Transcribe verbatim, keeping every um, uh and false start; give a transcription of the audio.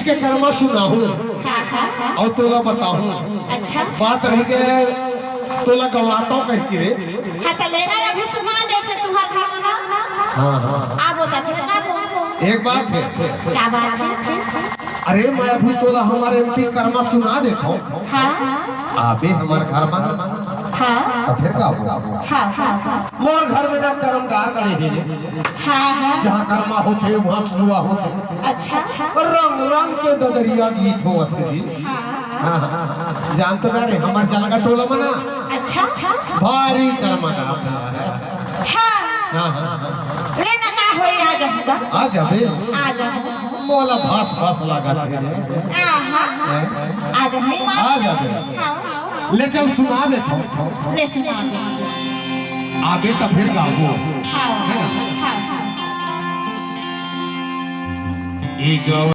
के करमा सुनाहूं। हाँ, हाँ, हाँ। अउ तोला बताहूं। अच्छा। बात रहिगे तोला गवातों कहिके रे। हाँ, त लेना ला भी सुना दे फिर तुहर घर में ना। हाँ, हाँ। आबो त फिर गाबो। एक बात हे। का बात हे? अरे मैं अभी तोला हमर एमपी करमा सुना देथों। हाँ। आबे हमर घर में ना। हाँ। त फिर गाबो। हाँ, हाँ, हाँ। मोर घर में ना करम डार गड़े हे। हाँ, हाँ। जहाँ करमा होथे, वहाँ सुआ होथे। अच्छा। रंग रंग के ददरिया गीत होवत हे जी। हाँ। हाँ, हाँ। जानत ना रे, हमर जलगा टोला में ना। अच्छा। भारी करमा गात हे। हाँ। हाँ, हाँ। ले ना का होई, आ जाऊंगा। आ जाबे। आ जाऊंगा। मोला भास भास लागत हे रे। हाँ, हाँ। हैं? आ जाऊंगा। आ जाबे। हाँ। ले चल सुना देथों। ले सुना दे। आबे त फिर गाबो। हाँ, है ना? हाँ, हाँ। ए गाँव